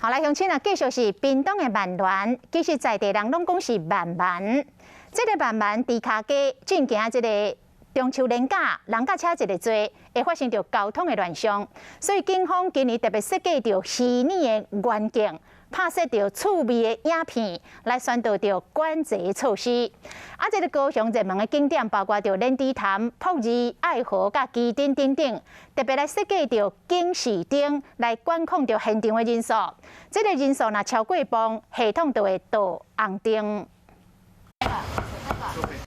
好來，鄉親啊，繼續是屏東的萬巒，其實在地人攏講是萬巒。這个萬巒豬跤街進行這个中秋連假，人佮車一个濟，會發生著交通的亂象，所以警方今年特別設計著虛擬的願景，拍攝著趣味的影片，來宣導著管制措施。啊，這个高雄熱門的景點包括著蓮池潭、朴二、愛河佮旗津等等，特別來設計著警示燈來管控著現場的人數。這个人數若超過磅，系統就會導紅燈。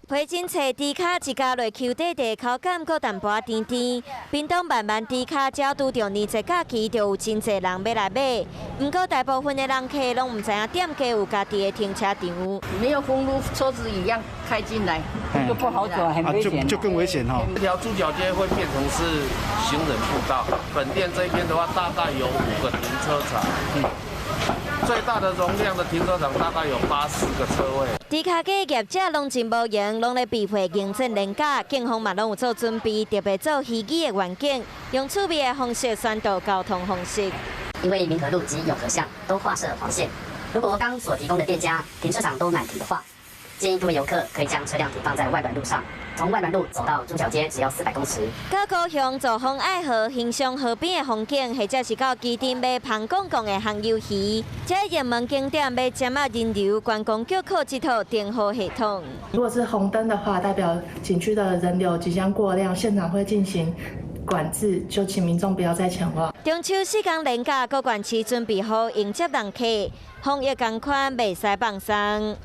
批真濟豬跤一咬落坵底底，口感閣淡薄仔甜甜。屏東萬巒豬跤只拄著年節假期，就有真濟人欲來買。毋過大部分的人客攏毋知影店家有家己的停車場。沒有封路，車子一樣開進來，就不好走，很危險。就更危險哈。這條豬腳街會變成是行人步道。本店這邊的話，大概有五個停車場。最大的容量的停車場大概有80個車位。豬跤街業者攏真無閒，攏咧避諱迎戰連假，警方嘛攏有做準備，特別做虛擬的願景，用趣味的方式宣導交通方式。因為民和路及永和巷都劃設黃線，如果剛所提供的店家停車場都滿停的話，建議各位遊客可以將車輛停放在外巒路上，從外巒路走到豬腳街只要400公尺。到高雄造訪愛河、欣賞河邊的風景，或者是到旗津買芳公公的紅魷魚，這熱門景點欲針仔人流，觀光局靠這套燈號系統。如果是紅燈的話，代表景區的人流即將過量，現場會進行管制，就請民眾不要再前往。中秋四工連假，各縣市準備好迎接人客，防疫仝款袂使放鬆。